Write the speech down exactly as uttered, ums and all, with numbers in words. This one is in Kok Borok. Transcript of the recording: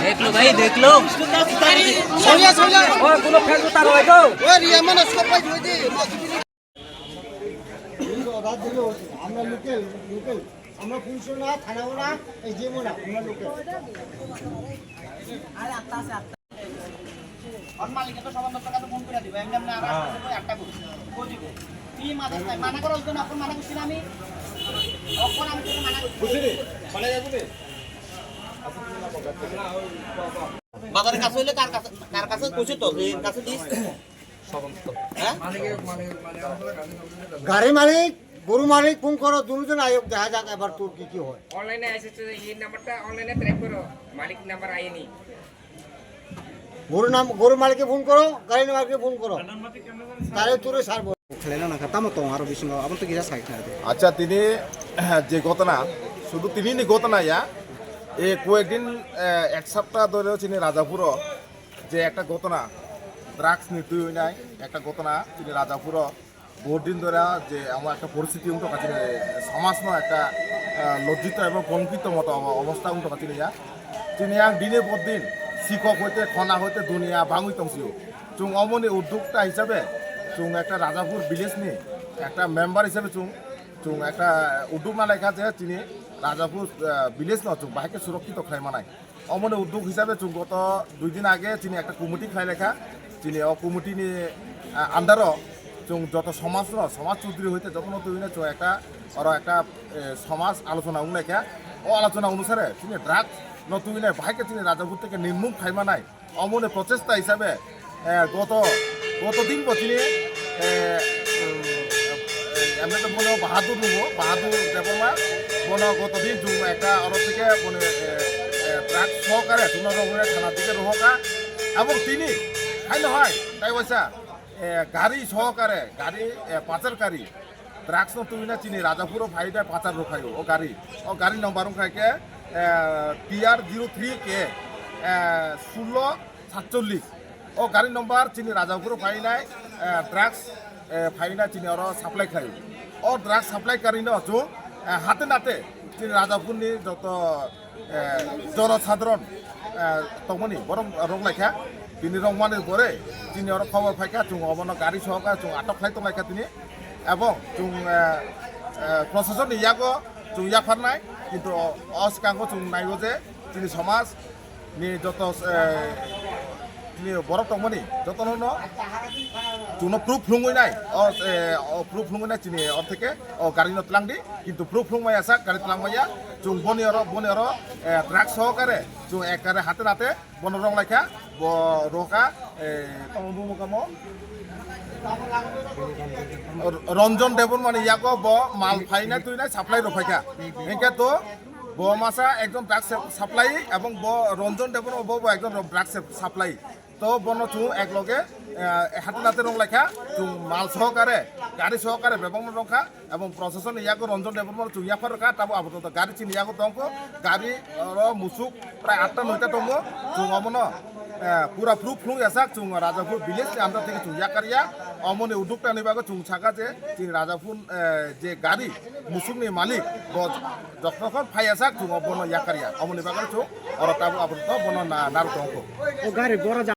देख लो भाई, देख लो। सोनिया, सोनिया। ओए, कोनो फेर उतारो, भाई, तो। ओए, रिया, माने सब भाई, जोई दे। আমরা লোকাল, লোকাল। আমরা পুলিশও না, থানাও না, এই জিএমও না, আমরা লোকাল। ওর মালিকে তো সবার দপ্তর কাছে ফোন করে দিবে, এমনি এমনি আর আসতে কই আটটা করছে, কই দিব? কি মাদক নাই, মানা করা হইতো না, এখন মানা করছি না আমি? এখন আমি তোকে মানা করছি। বুঝলি? মানে যাবো রে? বাজারের কাছে হইলে কার কাছে, কার কাছে কইছে তো, যে কাছে দিস? হ্যাঁ? গাড়ি মালিক, গরু মালিক ফোন করো, দুজন আয়োগ দেখা যাক এবার তোর কি কি হয়। অনলাইনে এসেছে, এই নাম্বারটা অনলাইনে ট্র্যাক করো, মালিক নাম্বার আইনি। গরু নাম, গরু মালিককে ফোন করো, গাড়ি মালিককে ফোন করো, তাহলে তোরে ছাড়বো। Khlaina nangkha, tamo tongo aro bisingo, abo to kisa sai kha. আচ্ছা, তিনি যে ঘটনা, শুধু তিনিনি ঘটনা ইয়া, এই কয়েকদিন, আহ, এক সপ্তাহ ধরে চিনি রাজাপুরো যে একটা ঘটনা, ড্রাগস নিতে হই নাই, একটা ঘটনা চিনি রাজাপুরো বহুত দিন ধরে যে আমার একটা পরিস্থিতি উঠো কাছে সমাজ না একটা, আহ, লজ্জিত এবং কলঙ্কিত মতো অব-, অবস্থা উঠো কাছে ইয়া। চিনি এক দিনে পর দিন শিক্ষক হইতে, খনা হইতে দুনিয়া বাঙুই তংসিও। চুং অমনি উদ্যোক্তা হিসাবে চুং একটা রাজাপুর ভিলেজ নি একটা মেম্বার হিসাবে চুং, চুং একটা উদ্যোগ না লেখা যে চিনি রাজাপুর, আহ, ভিলেজ ন চুং বাহাকে সুরক্ষিত খাই মানাই। অমনি উদ্যোগ হিসাবে চুং গত দুই দিন আগে চিনি একটা কমিটি খাই লেখা, চিনি ও কমিটি নি, আহ, আন্ডারও চুং যত সমাজ ন, সমাজ চৌধুরী হইতে যত নতুন হইলে চুং একটা, ওরা একটা, এ, সমাজ আলোচনা উংলাইখা। ও আলোচনা অনুসারে চিনি ড্রাগস নতুন হইলে বাহাকে চিনি রাজাপুর থেকে নির্মূল খাই মানাই। অমনে প্রচেষ্টা হিসাবে, এ, গত, গত দিন বছরে, এ, উম, এ, এমনি তো মনে হয় বাহাদুর নুবো, বাহাদুর দেববর্মা, মনে হয় গত দিন জুম একটা অরব থেকে মনে, এ, এ, ড্রাগ সহকারে সুন্দরবন থানার দিকে রোহকা এবং তিনি খাইলে হয়, তাই বলছা, এ, গাড়ি সহকারে, গাড়ি, এ, পাচারকারী, drugs no twi na chini Rajapuro phai de pachar rok phai o gari. O gari number wngkha khe, eh, T R zero three K, eh, sullo satchollis. O gari number chini Rajapuro phai nai, eh, drugs, eh, phai na chini oro supply khlai o. O drugs supply kari no chung, eh, hate nate chini Rajapurni joto eh, jonosadharon, eh, tongmani borok rok laikha, bini rok mani pore chini oro khobor phaikha, chwng obono gari sohoka chwng atok khlai tonglaikha tini, ebong chwng, eh, eh, prosasonni yago chwng yapharnai, kintu o, o swkango chwng naigo je chini somaj ni joto, eh, chini borok tongmani jotono no chwngno proof phulungwi nai, o, eh, o proof phulungwi nai chini ortheke o gari no twlang di. Kintu proof phulung maya sak gari twlang maya, chwng boni oro, boni oro, eh, truck sohokare, chwng ekkare hate nate, bono rong laikha, bo roka, eh, tamo bumo kamo. R-, Ranjan Debbarmani yago bo mal phaina tuina supply rok phaikha. Hinkhe to bo masa ekjon drug sup-, supply, ebong bo Ranjan Debbarma bo, bo ekjon drug sup-, supply. To bono chwng ekloge, eh, hate nate rong laikha, chwng mal sohokare, gari sohokare bebakno rongkha, ebong prosasonni yago Ranjan Debbarma chwng yaphar rwkha, tabo apatot gari chini yago tongkho, gari oro musuk prai atta noita tongo, chwng omono, eh, pura proof phulung yasak, chwng Rajapur village ni under theke chwng yakarya, omoni uddukta ni bagwi chwng saka je chini Rajapur, eh, je gari musukni malik bo Jokhon phai ya sak chwng o bono yakarya. Omoni bagwi chwng oro tabuk apatot bono na narwk tongkho. O gari bora ja